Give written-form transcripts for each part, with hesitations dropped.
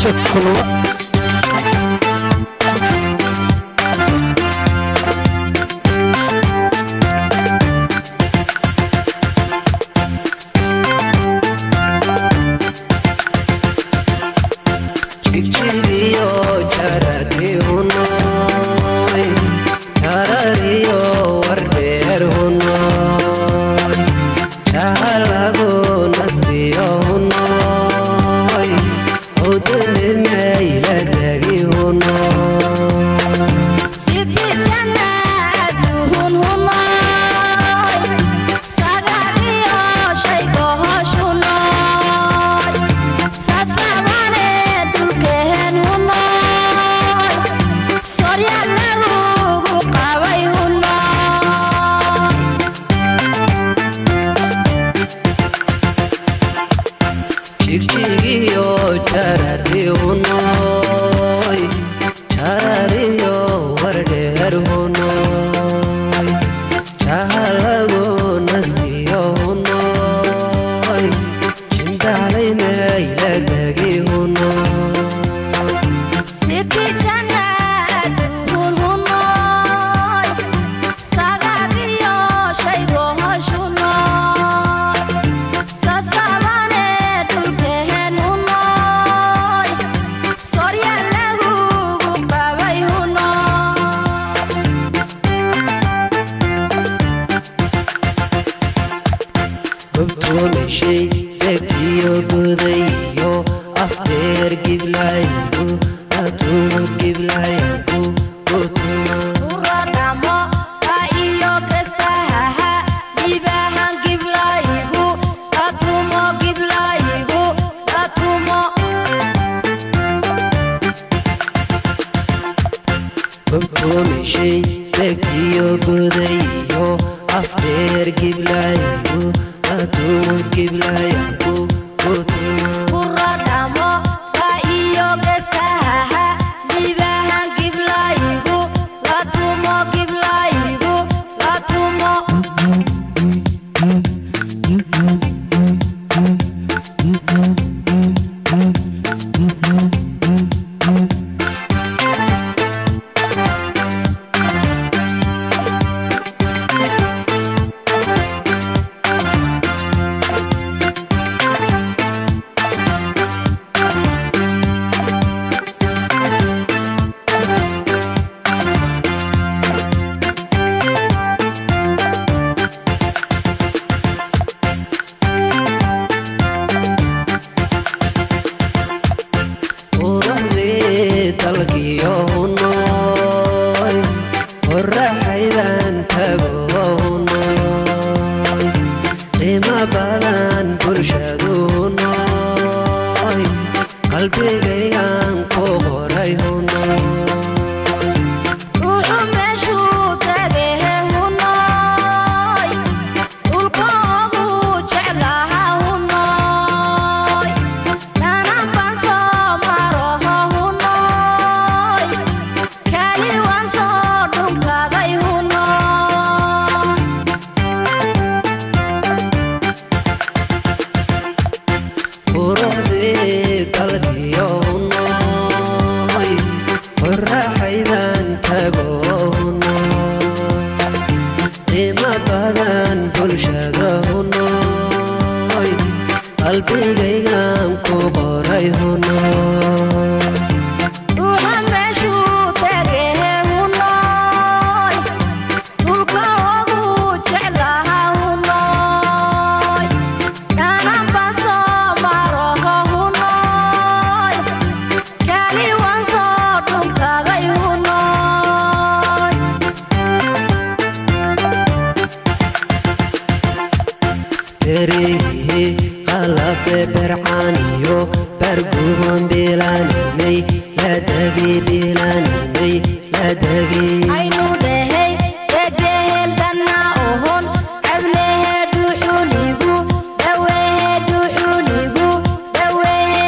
Kulula. Jigjigiyo jaradi hunoy, jarariyo wardheer hunoy, jahalagu nastiyo hunoy, udimimayladagi hunoy. Siti jannaaduhun hunoy, sagagiyo shaygo hosh hunoy, sasabane dhulkehen hunoy, sorya lagugu qabay hunoy. Jigjigiyo jaradi hunoy, jarariyo wardheer hunoy, jahalagu nastiyo hunoy, jindaclaymayladagi hunoy. Siti jannaaduhun hunoy, sagagiyo shaygo hosh hunoy, sasabane dhulkehen hunoy, sorya lagugu qabay hunoy. Gobtuumishay degtiyo gudayo afdeer giblayagu atumo giblayagu gutumo. Uradhamo ka iyo kestahaha dhibahan giblayigu atumo giblayigu atumo. Gobtuumishay degtiyo gudayo afdeer giblayagu atumo giblayagu gutumo. Uradhamo ka iyo kestahaha dhibahan giblayigu atumo giblayigu atumo. Quruxdii dalkiyo hunoy, qoraxaydan tago hunoy, qiimo badan bulshadu hunoy, qalbigaygan ku qoray hunoy. Ruuxu meeshuu tagehe hunoy, dhulka ugu jeclaha hunoy, dhanan baan soo maroho hunoy, kali waan soo dhunkaday hunoy. Quruxdii dalkiyo hunoy, qoraxaydan tago hunoy, qiimo badan bulshada hunoy, qalbigaygan ku qoray hunoy. Ruuxa meeshuu tagehe hunoy, dhulka ugu jeclaha hunoy, dhanan baan soo maroho hunoy, kali waan soo dhunkaday hunoy. Berihi qalafe bercaaniyo barguban bilaanimay ladagi bilaanimay ladagi. Aynu dhehey degehel dhanna ohon cabnehe dhuxuligu dhawehe dhuxuligu dhawehe.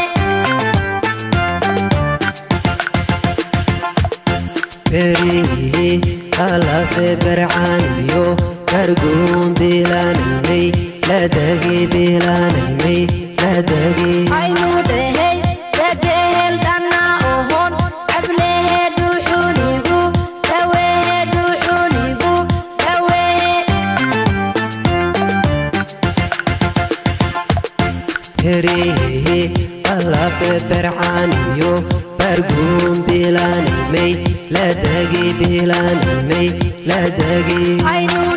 Berihi qalafe bercaaniyo barguban bilaanimay ladagi bilaanimay ladagi. Aynu dhehey degehel. Berihi qalafe bercaaniyo barguun bilaanimay ladagi bilaanimay ladagi. Aynu